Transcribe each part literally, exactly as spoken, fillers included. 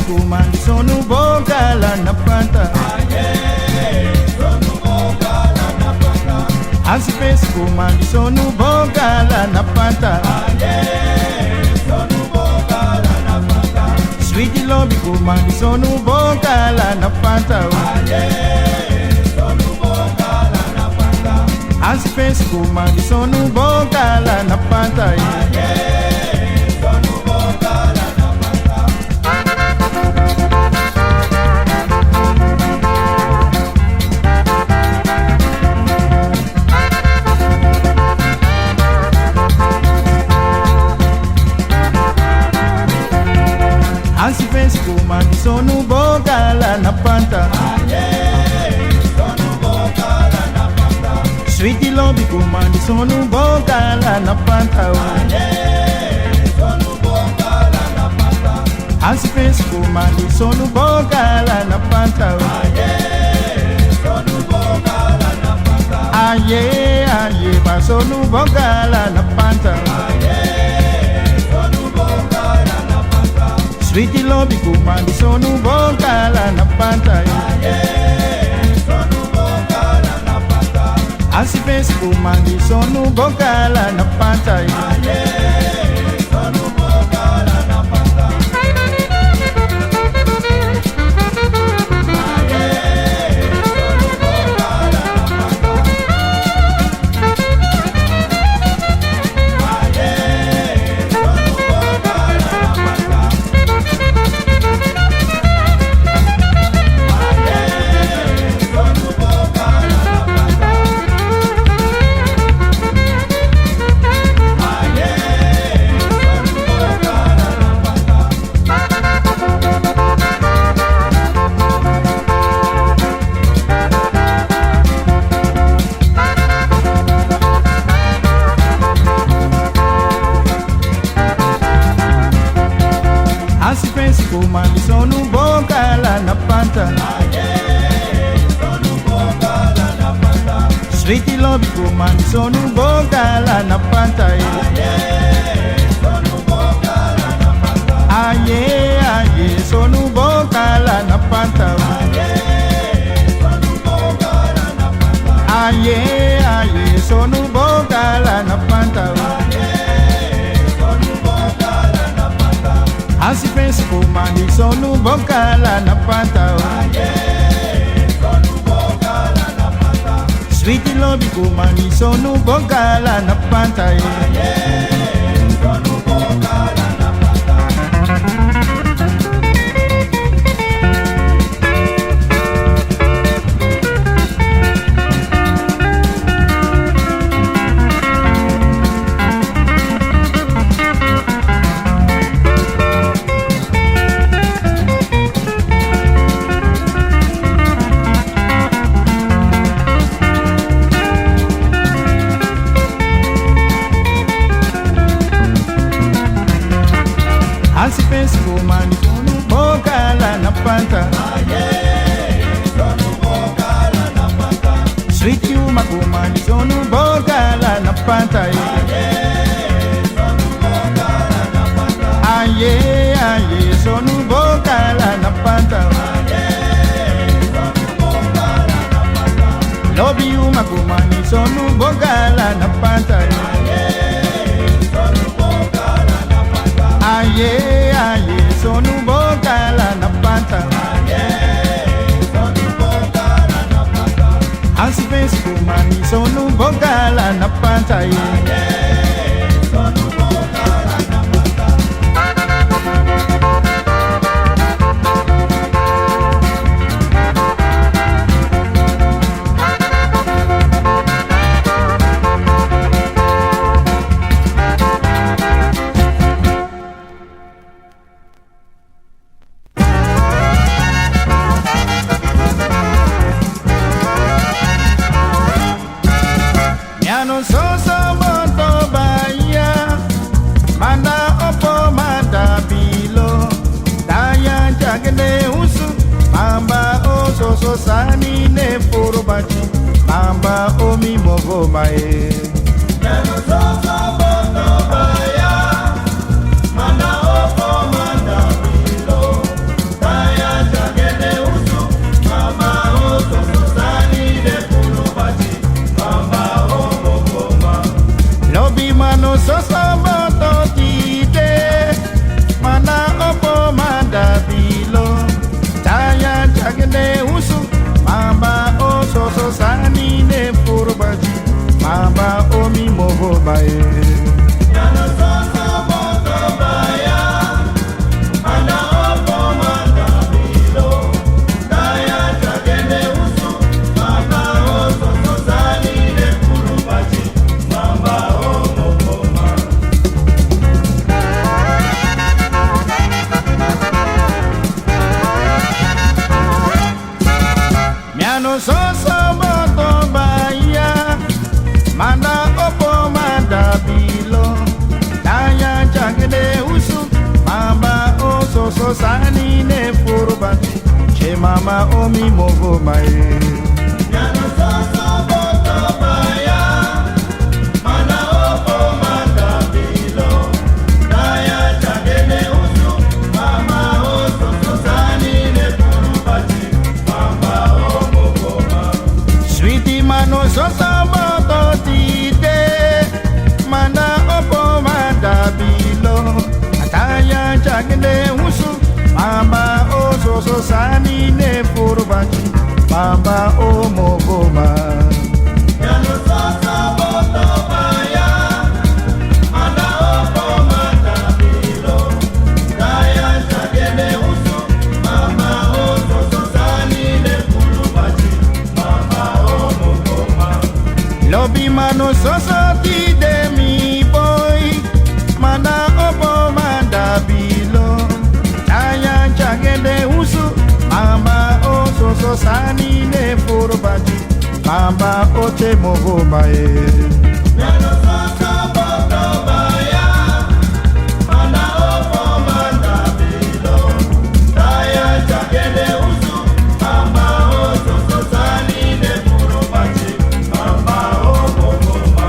Kumandi sonu bongala na panta. Ansi fesi kumandi sonu bongala na panta. Switi lobi kumandi sonu bongala na panta. Ansi fesi kumandi sonu bongala na panta. Ansi fesi kumandi sonu bongala na panta. Switi lobi kumandi sonu bongala na panta. Ansi fesi kumandi sonu bongala na panta. Aye, aye, ba sonu bongala na panta. Switi lobi kumandi sonu bongala na panta. Ansi fesi kumandi sonu bongala na panta. Ansi fesi kumandi sonu bongala na panta. Switi lobi kumandi sonu bongala na panta. Aye, aye, sonu bongala na panta. Aye, aye, sonu bongala na panta. Ansi fesi kumandi sonu bongala na panta. Switi lobi kumandi sonu bongala na panta. Ansi fesi kumandi sonu bongala na panta. Switi uma kumandi sonu bongala na panta. Aye, aye, sonu bongala na panta. Lobi uma kumandi sonu bongala na panta. Aye, aye, sonu bongala na panta. Ansi fesi kumandi sonu bongala na panta. Mi a no soso boto baya, manda opo manda bilo. Daya jagene usu, mamba o soso sani ne furu bati, mamba o mi mogo mae. Mi a no soso boto baya, manda opo manda bilo. Ma o mi movo ma e. Nyano soso boto baya, mana opo manda bilo. Daya chagene usu, mama o soso sani ne puru pati, mama o movo ma. Switi mano soso boto tide, mana opo manda bilo. Ataya chagene usu, mama o soso sani ne puru pati, mama o movo ma. Nyano soso boto baya, mana opo manda bilo. Daya chagene usu, mama o soso sani ne puru pati, mama o movo ma. Lobi mano soso tide mi boi. Mana opo manda bilo. Daya chagene usu, mama o soso sani ne puru pati, mama o te movo ma e. Nyano soso boto baya, mana opo manda bilo. Daya chagene usu, mama o soso sani ne puru pati, mama o movo ma.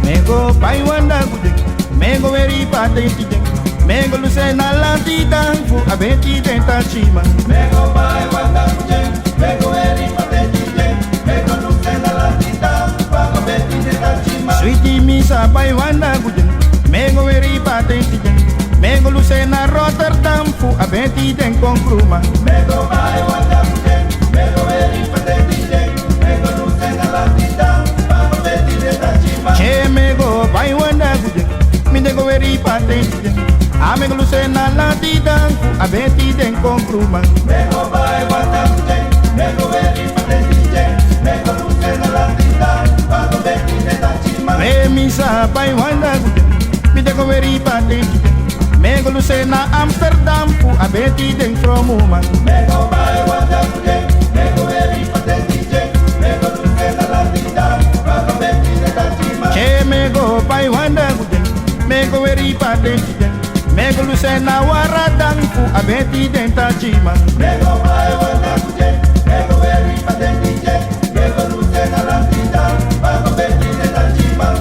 Mi e go bai wan dagu den, mi e go weri patenti den, mi e go lusu en na lanti dan fu a beti den tachiman. Mi e go bai wan dagu den, mi e go weri patenti den, mi e go lusu en na lanti dan fu a beti den tachiman. Switi, mi sa bai wan dagu den, mi e go weri patenti den, mi e go lusu en na Rotterdam fu a beti den konkruman. Mi e go bai wan dagu den, mi e go weri patenti den, mi e go lusu en na lanti dan fu a beti den tachiman. Che, mi e go bai wan dagu den, mi e go weri patenti den, a mi e go lusu en na lanti dan fu a beti den konkruman. Mi e go bai wan dagu den, mi e go weri patenti den, mi e go lusu en na lanti dan fu a beti den tachiman. Mi, mi sa bai wan dagu den, mi e go weri patenti den, mi e go lusu en na Amsterdam fu a beti den fromuman. Mi e go bai wan dagu den, mi e go weri patenti den, mi e go lusu en na lanti dan fu a beti den tachiman. Che, mi e go bai wan dagu den, mi e go weri patenti den, mi e go lusu en na Rotterdam fu a beti den tachiman. Mi e go bai wan dagu den, mi e go weri patenti den, mi e go lusu en na lanti dan fu a beti den tachiman.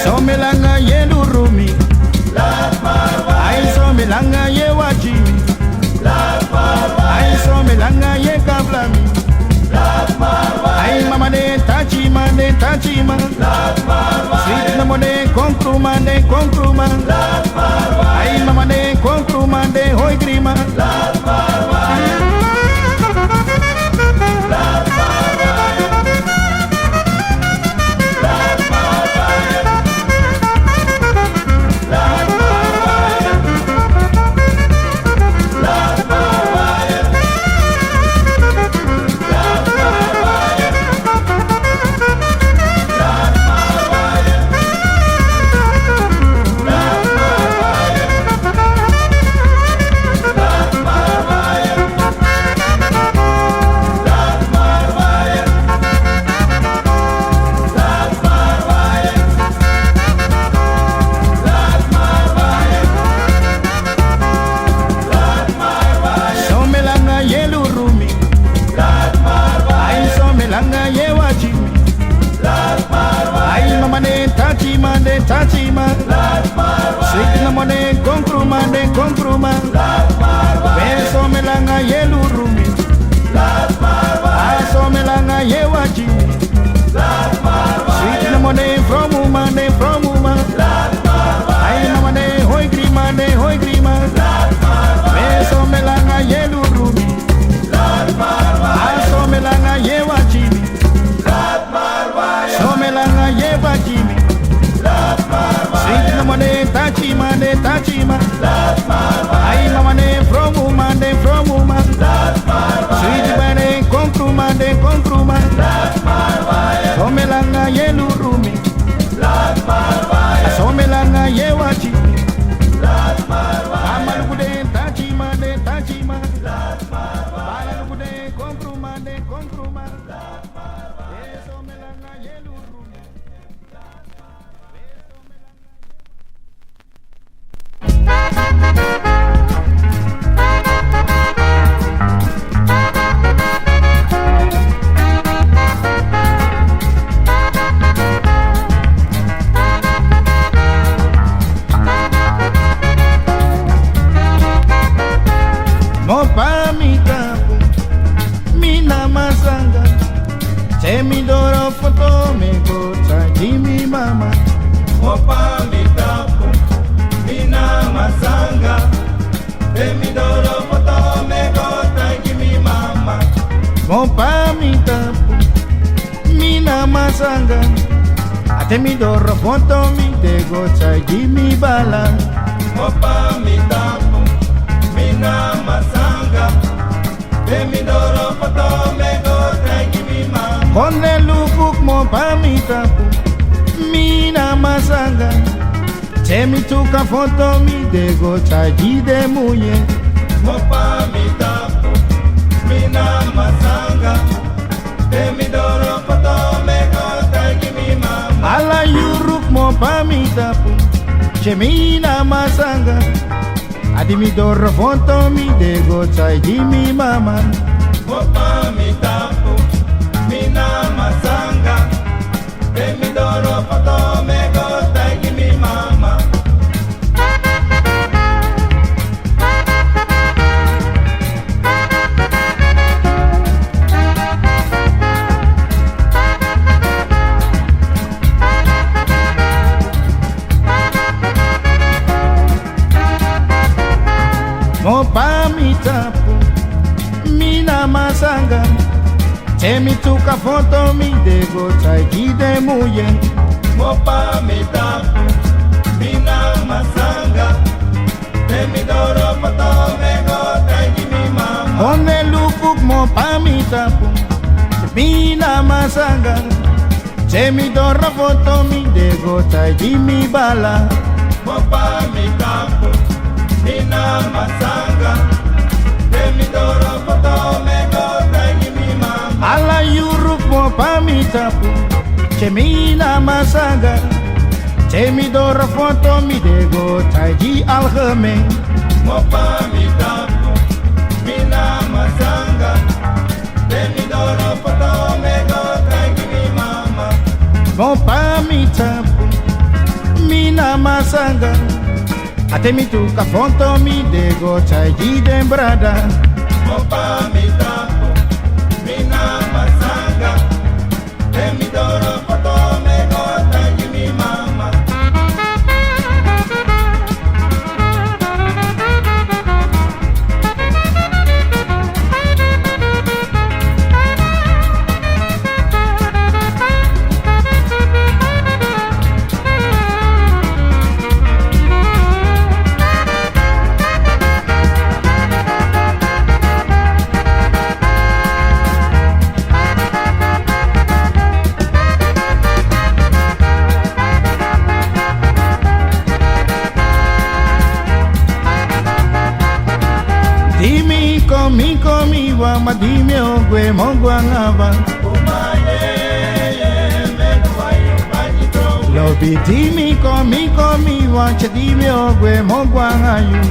Somi langa yu e luru mi. Ai, somi langa yu e wagi mi. Ai, somi langa yu e kabla mi. Ai, mama, den tachiman, den tachiman. Switi namo den konkruman, den konkruman. Ai, mama, den konkruman, den hoigriman. Somi langa yu e luru mi. Ai, somi langa yu e wagi mi. Ai, mama, den tachiman, den tachiman. Switi namo den konkruman, den konkruman. Ai, somi langa yu e luru mi. Ai, somi langa yu e wagi mi. Switi namo den fromuman, den fromuman. Ai, mama, den hoigriman, den hoigriman. Ai, somi langa yu e luru mi. Ai, somi langa yu e wagi mi. Somi langa yu e wagi mi. Switi namo den tachiman, den tachiman. Ai, mama, den fromuman, den fromuman. Switi A te mi doro foto mi de go taigi mi bala. Mo pa mi tapu, mi na masanga. Te mi doro foto mi go taigi mi mama. Konde luku kmopo a mi tapu, mi na masanga. Te mi tuka foto mi de go taigi den muye. Mo pa mi tapu, mi na masanga. Te mi doro foto mi go taigi mi mama. Ala yuru kmopo a mi tapu, te mi na masanga. A di mi doro foto mi de go taigi mi mama. Mo pa mi tapu, mi na masanga. Te mi doro foto mi go taigi mi mama. Mo pa mi tapu, mi na masanga. Te mi tuka foto mi de go taigi den muye. Mo pa mi tapu, mi na masanga. Te mi doro foto mi go taigi mi mama. Konde luku kmopo a mi tapu, mi na masanga. Te mi doro foto mi de go taigi mi bala. Mo pa mi tapu, mi na masanga. Te mi doro foto mi go taigi mi mama. Ala yuru kmopo a mi tapu, te mi na masanga. Te mi doro foto mi de go taigi algemeen. Mo pa mi tapu, mi na masanga. Te mi doro foto mi go taigi mi mama. Mo pa mi tapu, mi na masanga. A te mi tuka foto mi de go taigi den brada. Mo pa mi tapu, mi na masanga. Te mi doro foto mi go taigi mi mama. Di mi kon, mi kon, mi wawan, ma di mi o gwe, mi o gwe anga wan. Lobi di mi kon, mi kon, mi wawan, te di mi o gwe, mi o gwe anga yu.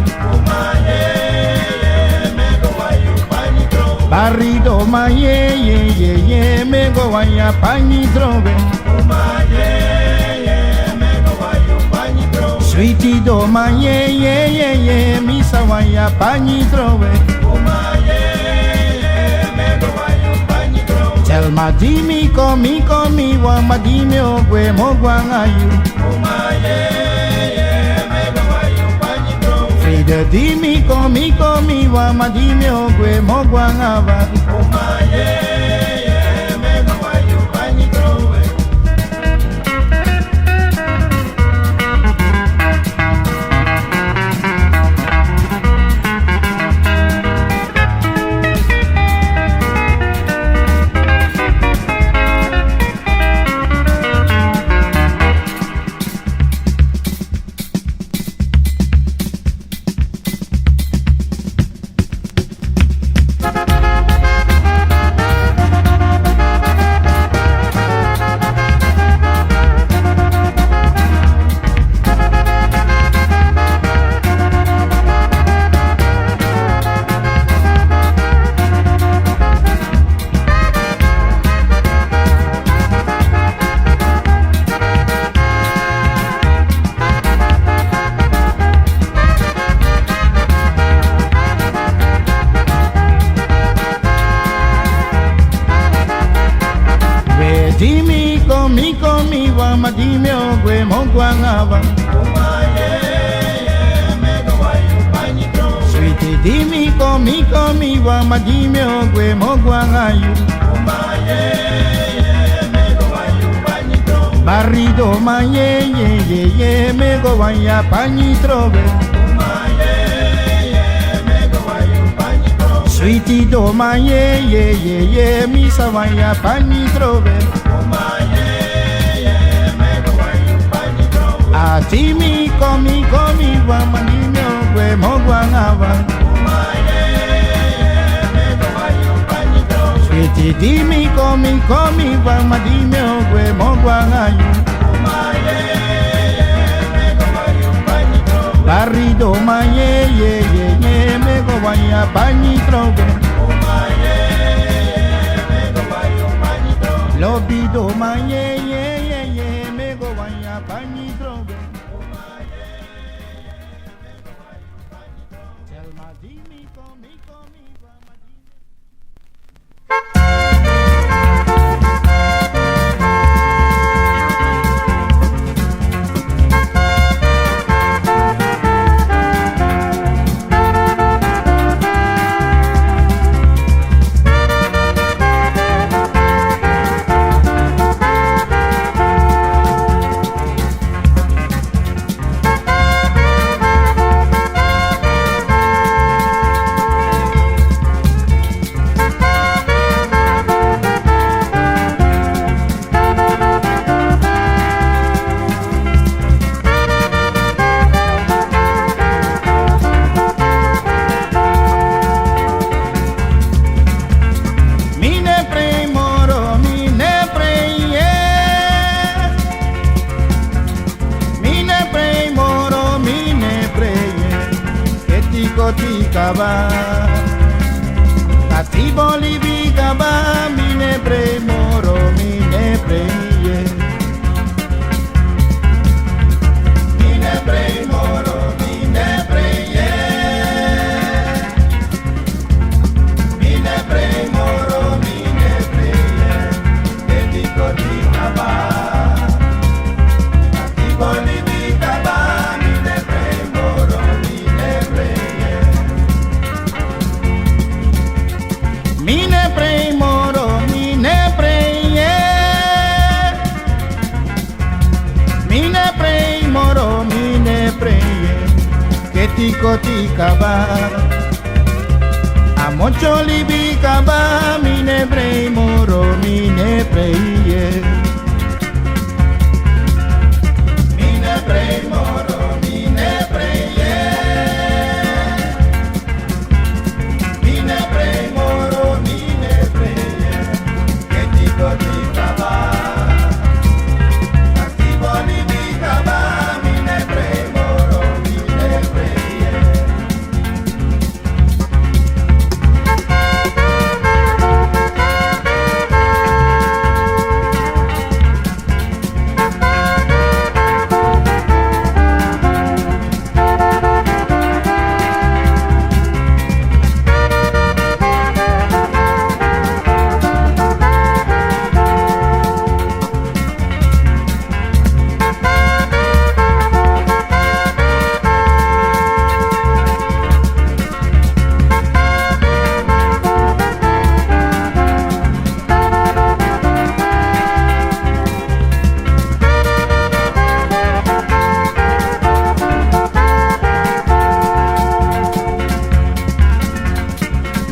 Bari doma, ye, ye, ye, ye, mi e go wan ya panyi drowe. Switi doma, ye, ye, ye, ye, mi sa wan ya panyi drowe. Telma di mi kon, mi kon, mi wawan, ma di mi o gwe, mi o gwe anga yu. Frida di mi kon, mi kon, mi wawan, ma di mi o gwe, mi o gwe anga wan. We di mi kon, mi kon, mi wawan, ma di mi o gwe, mi o gwe anga wan. Switi di mi kon, mi kon, mi wawan, ma di mi o gwe, mi o gwe anga yu. Bari doma ye, ye, ye, ye, mi e go wanya panyi trowe. Switi doma ye, ye, ye, ye, mi sa wanya panyi trowe. A di mi kon, mi kon, mi wan ma di mi o gwe, mi o gwe anga wan. Switi di mi kon, mi kon, mi wan ma di mi o gwe, mi o gwe anga yu. Bari doma ye, ye, ye, ye, mi e go wanya panyi trowe. Lobi doma ye, ye, ye, ye, mi e go wanya panyi trowe. Selma di mi kon, mi kon, mi wan ma di mi. Mi no e prei moro, mi no e prei, eh. Mi no e prei moro, mi no e prei, eh. Keti koti kaba. Katibo libi kaba, mi no e prei moro, mi no e prei, eh. Mi no e prei moro, mi no e prei, eh. Mi no e prei moro, mi no e prei, eh. Keti koti kaba. Katibo libi kaba, mi no e prei moro, mi no e prei, eh. Mi no e prei moro, mi no e prei, eh. Mi no e prei moro, mi no e prei, eh. Keti koti kaba. A motyo libi kaba, mi no e prei moro, mi no e prei, eh. Mi no e prei moro, mi no e prei, eh. Mi no e prei moro, mi no e prei, eh. Keti koti kaba. Katibo libi kaba, mi no e prei moro, mi no e prei, eh.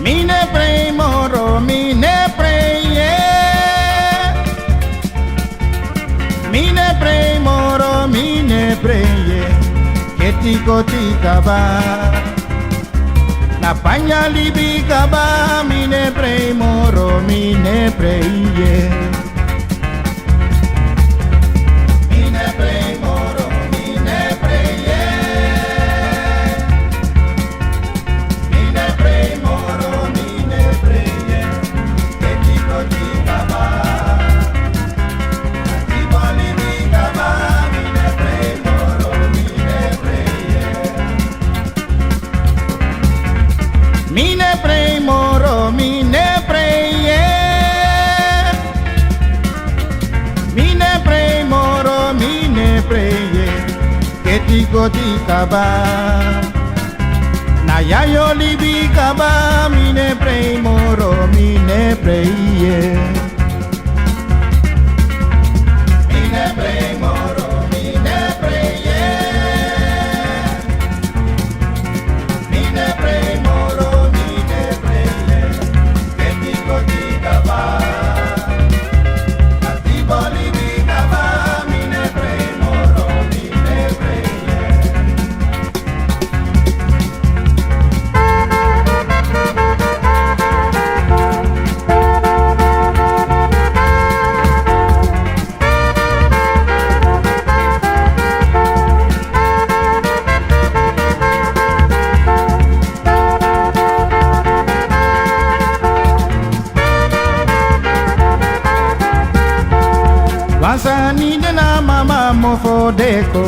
Mi no e prei moro, mi no e prei, eh. Mi no e prei moro, mi no e prei, eh. Keti koti kaba. Na panya libi kaba, mi no e prei moro, mi no e prei, eh. Mi no e prei moro, mi no e prei, eh. Mi no e prei moro, mi no e prei, eh. Keti koti kaba. Katibo libi kaba, mi no e prei moro, mi no e prei, eh. Mi no e prei moro, mi no e prei, eh. Mi no e prei moro, mi no e prei, eh. Keti koti kaba. Na yayo libi kaba, mi no e prei moro, mi no e prei, eh. Mi no e prei Deko.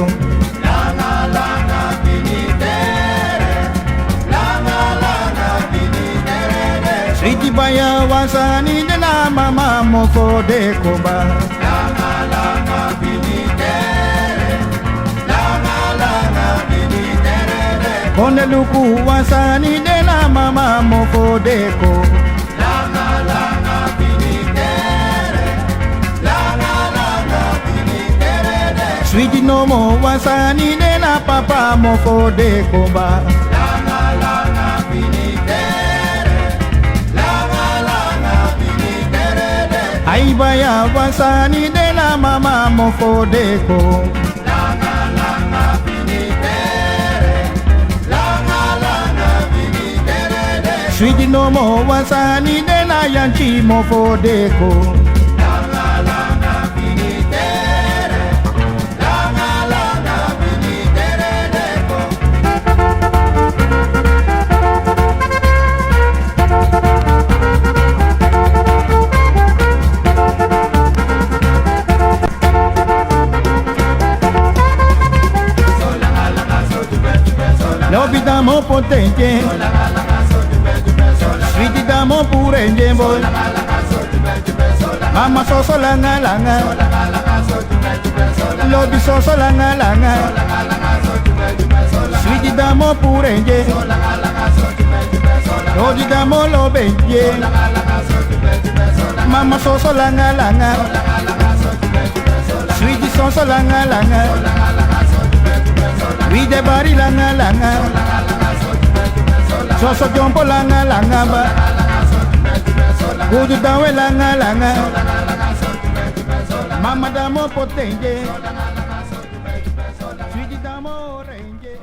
Switi baya wan sani de na mama mofo deko ba. Kon luku wan sani de na mama mofo deko. Switi nomo wan sani de na papa mofo deko ba. Ai baya wan sani de na mama mofo deko. Switi nomo wan sani de na yanti mofo deko. Lobi damo potente. Switi damo purende boy. Mama soso langa langa. Lobi soso langa langa. Switi damo purende. Lobi damo lobende. Mama soso langa langa. Switi soso langa langa. Wide bari langa langa. Soso jompo langa langa ba. Gudu dawe langa langa. Mama damo potende. Switi damo renge.